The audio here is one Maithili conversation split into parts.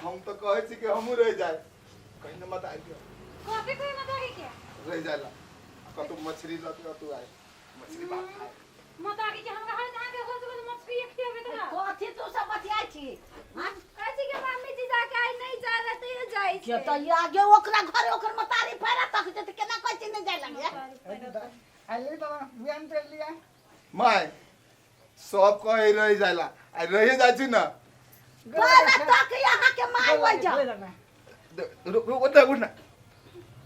हम तो कहै छी कि हमहूँ रहि जाए कहीं न मत आबि कथी कही मतारी के रहि जाए ला कतौ मछली लऽ के तू आए मछली भात खाए मतारी के हमरा हर जहाँ के रोज रोज मछली खियाबे त कथी तू सब बतियाइ छी हाँ? कहै छी कि मम्मी जी जाके आइ नहीं जा रहा तैयो जाइ के छै तऽ ई आगे ओकरा घरे ओकर मतारी पैरा तक जेतै केना कहै छी नहि जाय लगे अइली तऽ बियान पेर लिया माय सब कहे रहि जाइला आ रहि जाइ छी ना पैरा तक यहाँ के माय होइ जा रुक रुक उठ उठ ना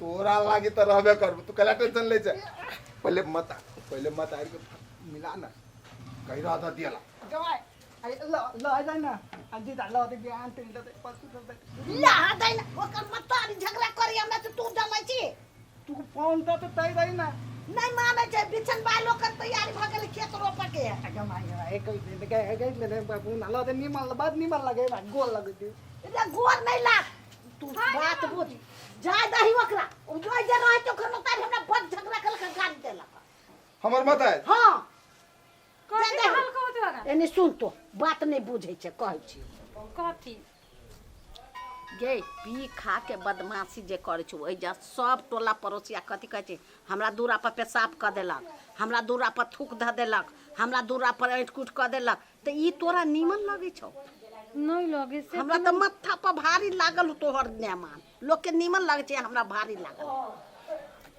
तोरा लागी तऽ रहबे करबू तू कला टेंशन ले छै पहिले मत आ, पहिले मत आबि के मिला ना कहि रह दऽ दियला गवाय अरे ल ल आ जाय ना आ दीदा ल दे बियान तेल दे पसु दे ला दै ना ओकर मतारी झगड़ा करी हमरा से तू जमै छी तू फोन त त तै दई ना नहीं मानै छै बिछन बाल ओकर तैयारी भऽ गेलै खेत रोपऽ के अगे माय एक दिन के एक ले ले बाबू ना ल दे निमन बाद निमन लगे बा गोल लगे दे रे गोर नहीं लाग तू बात बुझ जाय दही ओकरा ओ जो जे रहै छै ओकर मतारी हमरा बड झगड़ा कलक गाली देलक हमर मत आय हाँ कथी जाय दही। हाल कहत तोरा एने सुन तो बात नहीं बुझै छै कहै छी कथी गे पी खा के बदमाशी जे करै छौ ओहि जा सब टोला पड़ोसिया कथी कहै छै हमरा दूरा पर पेशाब कऽ देलक हमरा दूरा पर थूक धऽ देलक हमरा दूरा पर ऐंठ कूट कऽ देलक तऽ ई तोरा नीमन लगै छौ नहीं लगे से हमरा तऽ माथा पर भारी लागल तोहर नेमान लोकके नीमन लगै छै हमरा भारी लागल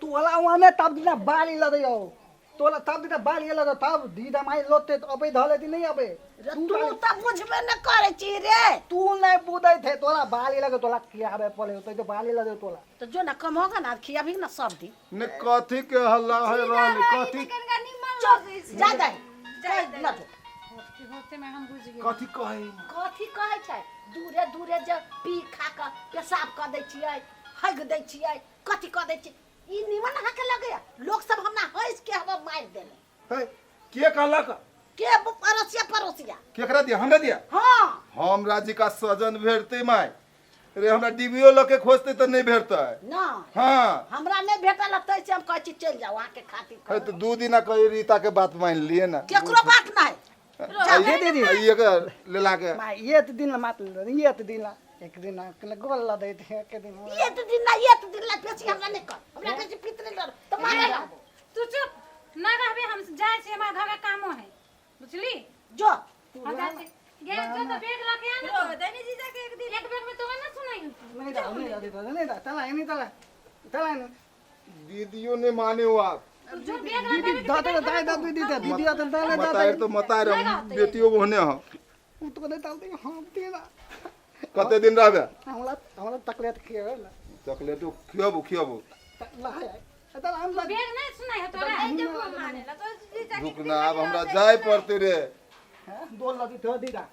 तोला वहाँ तब दिना बाली लदै हो तोला तब दिना बाली लदै तब दीदा माई लोते तो अबे धले दी नहीं अबे रे तू तऽ बुझबे ने करै छी रे तू नहीं बुदै थे तोला बाली लगे तोला खियाबे पड़े तो बाली लगे तोला तऽ जो ना कम होगा ना खियाबी ना सब दिन ने कथी के हल्ला है रहल कथी कनका निमन चल लगै छै जा दे जा ल जो होते होते में हम बुझ गेल कथी कहे कथी कहै छै दूरे दूरे जे पी खा कऽ पेशाब कऽ दै छियै हगि दै छियै कथी कऽ दै छियै ई निमन अहाँके लगैया लोक सब हमरा हँसि के हमरा मारि देले है के कहलक के पड़ोसिया पड़ोसिया केकरा दिया हमरा दिया हाँ हम राजी का सजन भेटते माय रे हमरा डिबियो लऽ के खोजते तऽ नहि भेटतै ना हाँ हमरा नहि भेटल तै से हम कहै छी चलि जाउ अहाँके खातिर है तऽ दू दिना कही रीता के बात मान लिए ना केकरो बात नहि ये दीदी। एकर लेला के मा ये तो दिन मात ये तो दिन एक दिन गोल ला दै थे एक दिन एक दिन ना एक दिन ला बेसी हमरा नहि कर हमरा बेसी पित नहि डर तऽ मारे लगबो तू चुप ना रहबे हम जाइ छी हमरा घर के कामो है बुझली जो हम जाइ छी गे जो तो बैग लके आ ना रह दनी जीजा के एक दिन एक बैग में तो ना सुनाई नहीं दा नहीं दा दीदा नहीं दा चला नहीं चला चला नहीं दीदियों ने माने हो आप तू जो बैग दीदी लके दा दा दा दीदी दा दीदी दा दा दा मतार तो मतार हम बेटियों होने हो उ तो नहीं डालते हम तेरा कते दिन रहबे हमरा हमरा चॉकलेट खियावे ला चॉकलेटो खियाबो खियाबो ला है चल हम तू बैग नहीं सुनाई हो तोरा नहीं जब वो माने ला तो जीजा के रुक ना अब हमरा जाय पड़ते रे दो ला दी थो दीदा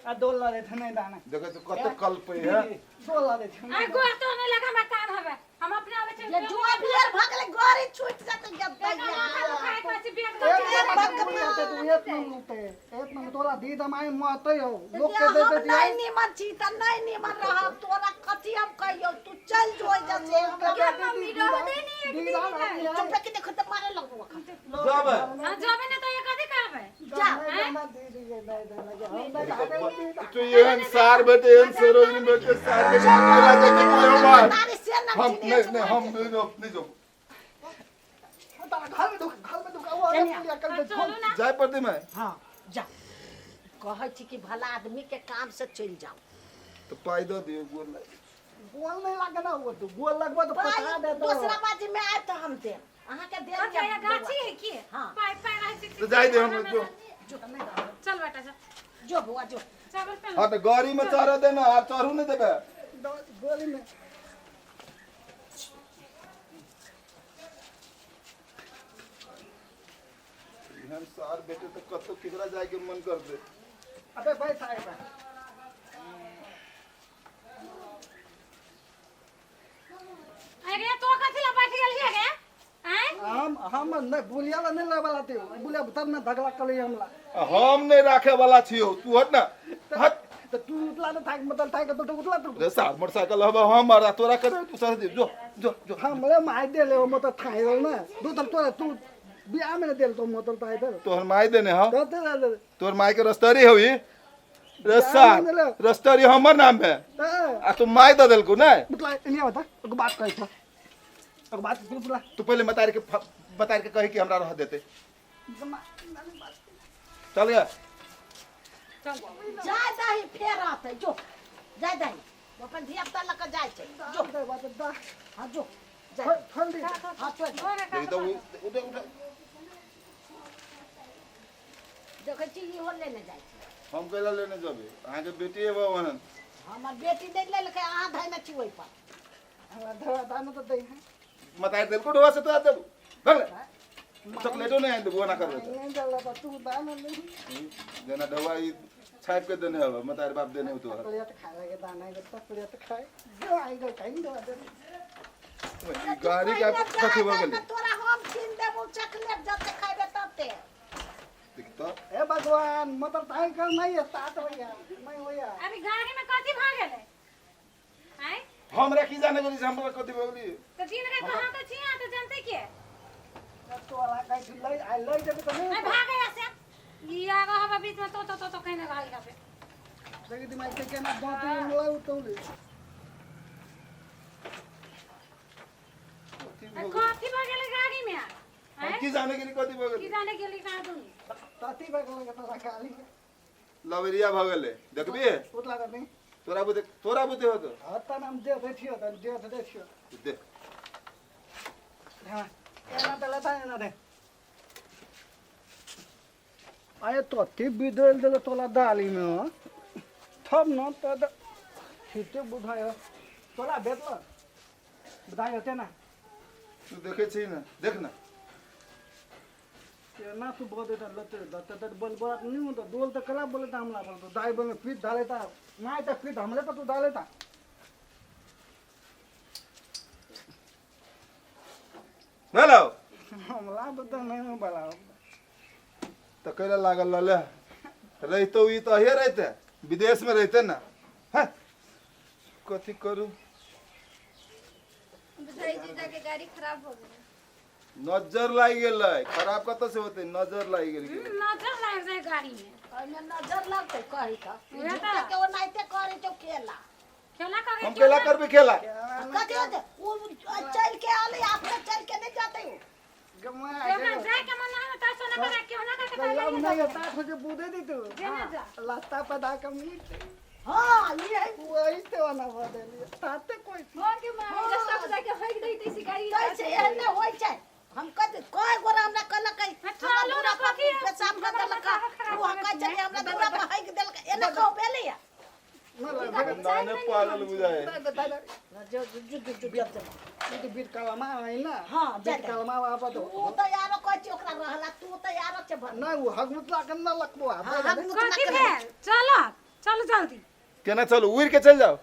आ दो ला दे थे नहीं दाना देखै छी कते कल्पे है दो ला दे थे आ गोर तो नहीं लगा हमरा काम हवे हम अपने आवे छै ये जुआ बियर भऽ गेलै गाड़ी छूटि जेतै गद्दैया खाय खाय छी बैग तोला दीदा माई मते हो लोग के दे हम दे नहि निमन छी तऽ नहि निमन रहब तोरा कथी हम कहियौ तू चल जो एहिजा से हमरा मम्मी रह दे नी एक दिन चुप के देखो तऽ मारे लगबो अखन जाबे हम जाबे ना तो ये कथी करबे तू एहन सार बेटे एहन सरोजनी बेटे सार बेटे तोरा के देखले मार तारी से ना हम नहीं नहीं हम नहीं नहीं जो घर में दुख घर में दुख वो कल चलू ना जाय पड़ते मैं हाँ जा कहै छी कि भला आदमी के काम से चलि जाओ तो पाई दो दियो गोर लाग गोल नहीं लागे ना वो तो गोल लगबो तो पता दे तो दोसरा बाजी में आयब तऽ हम देब अहाँके देब अच्छा ये गाछी है की हाँ। पाइ पाइ रहै छै तो जाय दे हम जो चल बेटा चल जो बौआ जो चावल पे हाँ तो गाड़ी में चढ़ देना आप चढ़ू नहीं देबे गोली में एहन सार बेटे तो कतौ केकरा जाय के मन कर दे अबे भाई साहब अरे तो कथी ला बैठ गेल हिया गे आँय हम नहीं बुलिया ला नहीं लेवाला थे बुलिया तब ना झगड़ा कर हमला हम नहीं राखे वाला छियो तू हट ना हट तो तू उतला ना थाक मतलब थाक तो उतला तू रे सार मोटरसाइकिल हबे हम और तोरा करे तू सर दे जो जो जो हमरे मार दे ले मतलब थाई ना दू तर तोरा तू बियाह में देल तो मतलब थाई तर तोहर माई देने हो तो ते तोहर माई के रस्तरी होई रे सार रस्तरी हमर नाम है आ तू my the देलकू नै। बुतला एनिया बता, एगो बात कहै छौ, एगो बात सुन बुतला। तू पहिले मतार के बतार के कही कि हमरा रह देते। चल गया। जाय दही, फेर रहतै, जो जाय दही, अपन धिया पुता लऽ कऽ जाइ छै, जो। दे बात दा। हाँ, जो जाय। छोड़ दे। हाँ, छोड़ दे। देखी तो उठे उठे। देखै छी, इहो लेने जाइ छै। हम कैला लेने जबे? अहाँके बेटी है ओहन। हमर बेटी नहि लेलकै, अहाँ धैने छी ओहिपर। हमरा धरा दान तो दे है। मतार देलको ढोआ से तो देबू, भगले चॉकलेटो नहीं आनि देबू, ओना करबे तऽ। नहीं चल रहा तू दान नहीं। जेना ढोआ ई छापि के देने हबे मतार बाप देने हो तोहर। प्लेट खाए लगे दाना है तो प्लेट खाए जो आई गए कहीं दे दे। ई गाड़ी के कथी भऽ गेलै? तोरा हम छीन देबौ चॉकलेट, जते खैबे तते। देख तऽ। ए भगवान, मतलब ताई कर नहीं है तात भैया नहीं भैया। अभी गाड़ी में कथी भऽ गेलै आँय? हमरा की जाने गेली से हमरा कथी भऽ गेली? तऽ दिन राति अहाँ तऽ छी, अहाँ तऽ जानते के। तो वाला कहीं लई आई लई देबे तो नहीं। आँय, भागे यहाँ से, ई आगा हवा बीच में तो तो तो तो कहने रहल हबे। देखी दिमाग के केना दांत मिला उतौले। कथी आ भऽ गेलै? कथी भऽ गेलै गाड़ी में? हम आँय, की जाने गेली कथी भऽ की गेलै? जाने गेली कहाँ दुनी। ताती भाग लगे तो खाली। लवेरिया भऽ गेलै, देखबी। उतला दे नहीं। तोरा बुते, तोरा बुते होतो। हत्ता नाम दे दे छियो, दे दे छियो। दे। हां, एना त लता एना दे। आये तो ते बिदल देलो तोला दाली में थब न त ठीके बुझाय तोला भेटल बुझाय होते ना। तू देखे छी ना, देख ना। ना तू बोल देता लते लते त बोल बोल नहीं होता डोल त कला बोले त हमला बोल तो दाई बोले पीठ डाले ता नहीं त पीठ हमले पर तू डाले ता। हेलो। हमला तो नहीं बोला। तऽ कैला लागल रहले रहितो ई तऽ हे रहिते विदेश में रहिते ना। हैं, कथी करू? बुझाई जीजा के गाड़ी खराब हो गेलै। नजर लागि गेलै। खराब कतऽ से होतै? नजर लागि गेल। नजर लागि जाय गाड़ी में। ओहिमे नजर लगतै कही तऽ। उएह तऽ। झूठे के ओनाहिते करै छौ खेला। खेला करे? हम कैला करबै खेला? कथी होतै? ओ चलि के अलै, अपने चलि के नहि जेतै ओ। केना जाय के मन है त सोना करे केना करे के लव नहीं होता तुझे बूदे दी तू। जेना जा। लत्ता पदा कमी। हँ, ई है। वही तो ना बदली ताते कोई। हो के माय रास्ता पर जाके हक दैते छी गाड़ी। कहै छै एहने होइ छै। हम कथी कय गोरा हमरा कहलकै, हाँ, हमरा चलू दूरा ना, पर कथी है? पेशाब कऽ हमरा देलक। माथा खराब ओ कऽ कहै छै देलकै। हमरा दूरा पर हगि देलकै, एना कहू भेलैया? नाने पागल बुझाए। जो जो जो जो जो जो। तो बीर कलमा है ना। हाँ, बीर जाते। कलमा वहाँ पर तो तू तऽ यारो कहै छी ओकरा रहला, तू तऽ यारो छै भर। ना वो हग मुतला के ना लकबो। हाँ, हग मुतना कथी के। भेल? चलो चलो जल्दी। केना चलू? उड़ि के चलि जाउ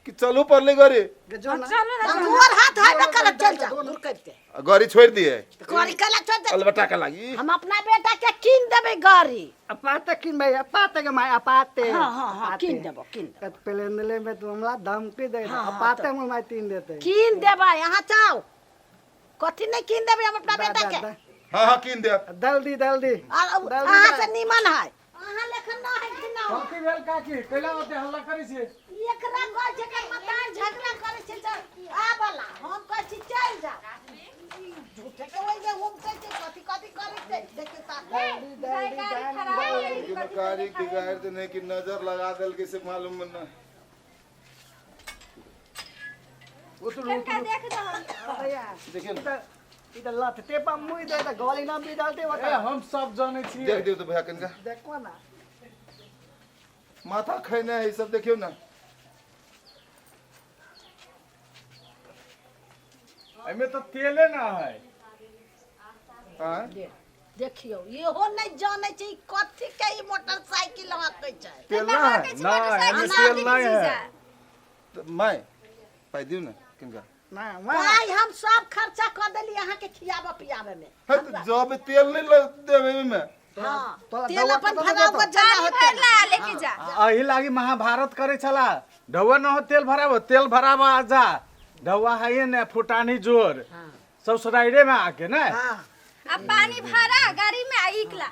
कि चलू पड़लै गाड़ी? जो ना। चलो ना। तोहर हाथ हेबे करत, चल जा दूर करिते। आ गाड़ी छोड़ि दिए? गाड़ी केला छोड़ दे? अलबटा के लागी। हम अपना बेटा के कीन देबै गाड़ी। अपाते किन भाई, अपाते के my अपाते। हाँ हाँ हाँ, कीन देबो, कीन देबो। कत प्लेन ले में तू हमला धमकी दे। हाँ, हाँ, अपाते में my तीन देते। कीन देबै, अहाँ चाहो कथी नहीं कीन देबै हम अपना बेटा के। हाँ हाँ, कीन देब। दल्दी दल्दी। आर अहाँ से नीमन है, अहाँ लेखन ना है कि ना। कथी भेल काकी? कैला ओते हल्ला करै छियै? एकरा कहै छै कि मतार झगड़ा करै छै जे आबला, हम कहै छी चलि जा, झूठे के ओहि जे उमकै छै, कथी कथी करै छै, देखियौ ता। दल्दी दल्दी। गाड़ी खराब हो गेलै। लेकिन गाड़ी बिगाड़ देने की नजर लगा देलकै से मालूम न। उतरू। कनका देख दहन। भैया। देखियौ ना। ई त लथते पर मुई दे त गली ना भी डालते ए बता। हम सब जानै छियै। देख दियौ तऽ भैया कनिका। देखो ना। माथा खैने है ई सब, देखियौ ना। एहिमे तऽ तेले ना है। आँय? देखियौ, इहो नहि जानै छै ई कथी के ई मोटरसाइकिल हकै छै। तेल ना है? नहि, एहिमे तेल नहि है। तऽ my पाइ दियौ ने किनका। ना मा। पाइ हम सब खर्चा कऽ देली अहाँके खियाबऽ पियाबे में। है तऽ जब तेल नहि देबै ओहिमे। हाँ, तोरा तेल दवा अपन कतऽ भराउ देतौ? के जना पानी होते। भर ला, लेके जा। एहि लागी महाभारत करै छला, ढौआ न हो तेल भराबो, तेल भराबो आ जा, ढौआ है ने फुटानी जोर ससुराइरे में आके ने। हाँ। अब पानी भरा गाड़ी में आ इकला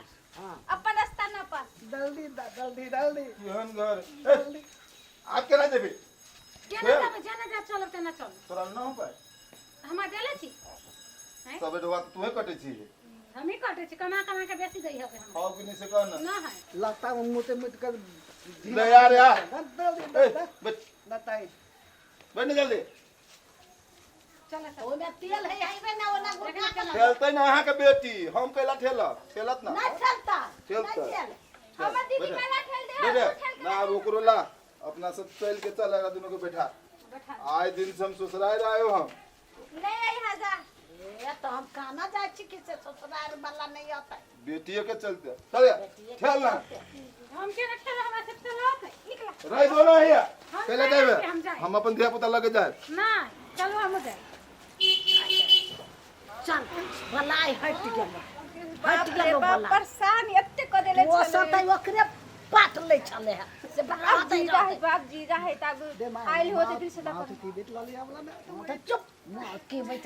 अपन रास्ता न पर। जल्दी जल्दी जल्दी। केहन घर? ए, आब केना जेबै? जेना जाब जेना जा चलब तेना चलू। तोरा न हो पाए। हमरा देले छी। सबे ढौआ तऽ तूहे कटै छी। हमही कटै छी, कमा कमा के बेसी दै हबे हमरा। खाओ कि नहीं से कह ना। ना है। लत्ता में मोटे मोट कर। ले यार यार। ए, बैठ। लत्ता बैठ ना जल्दी। चल चल। ओहिमे तेल है हेबे ना ओना गुड़का के लगा। ठेलतै ना अहाँके बेटी, हम कैला ठेलब? ठेलत ना। नहीं ठेलता। ठेलता। नहीं ठेल। हमर दीदी बैठ। कहला ठेल दे। बैठ। हम ठेल के। ना अब ओकरो ला, अपना सब चल के चल, एकरा दुनू के बैठा। बैठा। आए दिन से हम ससुराल आयो हम। नहीं आई हजा। ए तो हम काना जाइ छी कि से ससुराल वाला नहीं आता। बेटिए के चलते चल ठेल ना। हम के ठेल, हमरा से ठेलत। निकला। रह दो ना हिया। हम कैला जाए, जाबे? हम जाए। हम अपन धिया पुता लगे जाए। ना चलो हम जाए। चल भलाई हट गेल। बाप हट रे गेलो बाप, भला। परेशान एते क देले ओ छले। सब तऽ ओकरे पाट लै छलै है से अब रहतै जीजा है। रहतै। बाप जीजा है तब आइल होते फिर से माँ तो की बेट लाली आवला ना। तऽ चुप माँ की बैठल।